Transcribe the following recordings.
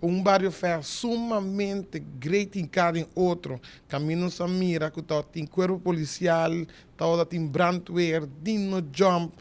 Un Bario Fest sumamente great hinká den otro. Kaminda nos a mira ku tabatin kuerpo polisial, tabatin brandweer, dino jump,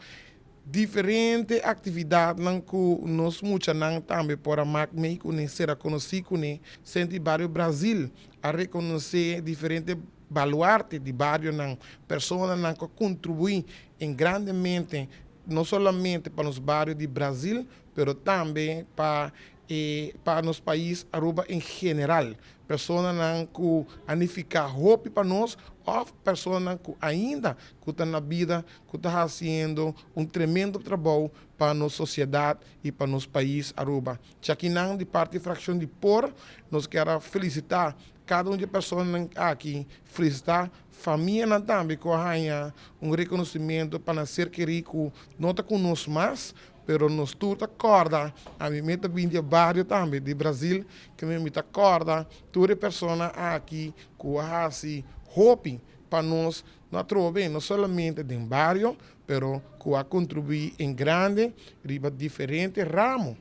diferente aktividatnan ku nos muchanan tambe por a mak mei kuné, sera konosí kuné. Senti Bario Brazil a rekonosé diferente baluarte di barionan, personanan ku a kontribuí en grandemente no solamente pa nos bario di Brazil, pero tambe pa e pa nos pais Aruba en general. Personanan ku a nifiká hopi pa nos òf personanan ku ainda ku ta na bida ku ta hasiendo un tremendo trabou pa nos sosiedat i pa nos pais Aruba. Chakinan di parti frakshon di por nos kier a felisitá kada un di e personanan aki, felisitá famianan tambe ku a haña un rekonosimentu pa nan ser kerí ku no ta ku nos mas, Pero nos tur ta kòrda, ami mi ta bin di e bario tambe di Brazil, ke mi ta kòrda tur e persona aki ku a hasi hopi pa nos no atrobe, no solamente den bario, pero ku a kontribuí en grande riba diferente ramo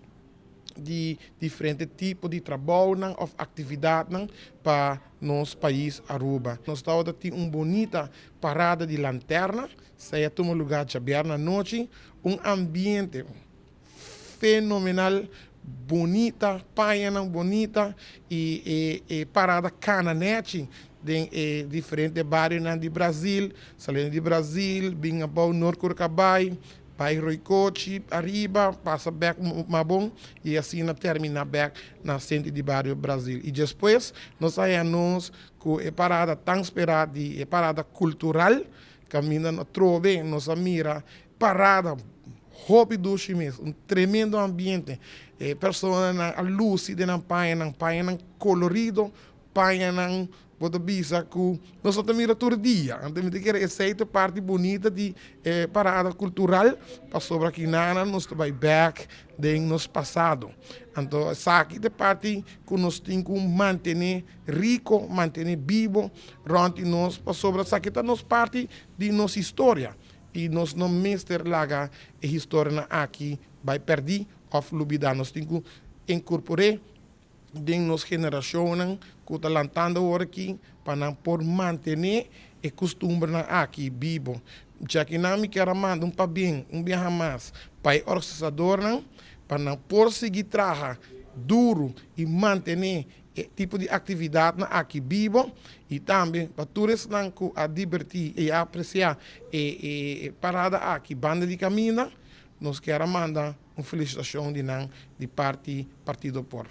di diferente tipo di trabounan òf aktividatnan pa nos pais Aruba. Nos tabata tin un bunita parada di lanterna. Esei a tuma lugá djabièrnè anochi, un ambiente fenomenal, bunita, pañanan bunita i e e parada kana nèchi den e diferente barionan di Brazil, saliendo di Brazil bin abou Noord Curacabay, bai Roycochi ariba, pasa bèk Mabon i asina terminá bèk na sentro di bario Brazil. I despues nos a haña nos ku e parada tan sperá di e parada kultural. Kaminda no trobe nos a mira parada hopi dushi mes, un tremendo ambiente. E personanan a lusi den nan pañanan, pañanan kolorido, pañanan bo ta bisa ku nos no ta mira tur dia. Anto mi ta kere esei ta parti bunita di e parada kultural pasobra kinanan nos ta bai bèk den nos pasado. Anto esaki ta e parti ku nos tin ku mantené Rico mantene bibo rond di nos pasobra esaki ta nos parti di nos historia y nos no mester laga e historianan aki bay perdi of lubida. Nos tin cu incorpore den nos generacionnan cu ta lantando awor aki pa nan por mantene e custumbernan aki bibo. Djakinan mi kier a manda un pabien un biaha mas pa e organisadornan pa nan por sigui traha duro y mantene E tipo di aktividatnan aki bibo i tambe pa tur esnan ku a dibertí i a apresiá e parada aki banda di kaminda, nos kier a manda un felisitashon di nan di parti Partido por.